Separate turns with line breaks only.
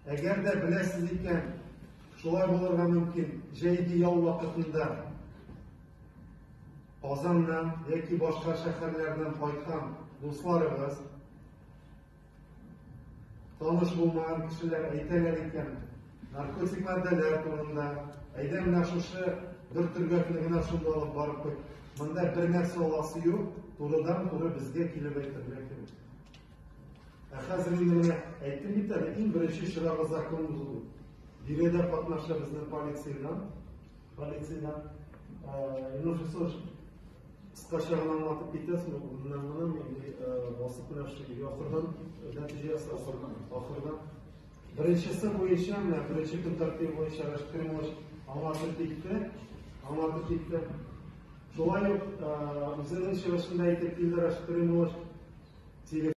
Әгәр дә беләсез икән, шулай булырга мөмкин, җәйге ял вакытында Казаннан яки башка шәһәрләрдән кайткан дусларыгыз, таныш булмаган кешеләр әйтәләр икән, наркотик матдәләр турында, әйдә менә шушы бер төргәкне генә шунда алып барып куй. Монда бер нәрсә аласы юк, турыдан-туры безгә килеп әйтергә кирәк. Ә хәзер инде менә әйттем бит әле, иң беренче чирагы закон бозу. Биредә катнаша безнең полициядән, полициядән. Илнур Хисович, кыскача гына аңлатып китәсеңме? Менә моны мин басып менә шул ахырдан нәтиҗә ясасың. Ахырдан. Беренчесе буенча, менә беренче көн тәртибе буенча Рәшит Кәримович аңлатып китте. Аңлатып китте. Шулай ук үзенең чыгышында әйтеп килде Рәшит Кәримович,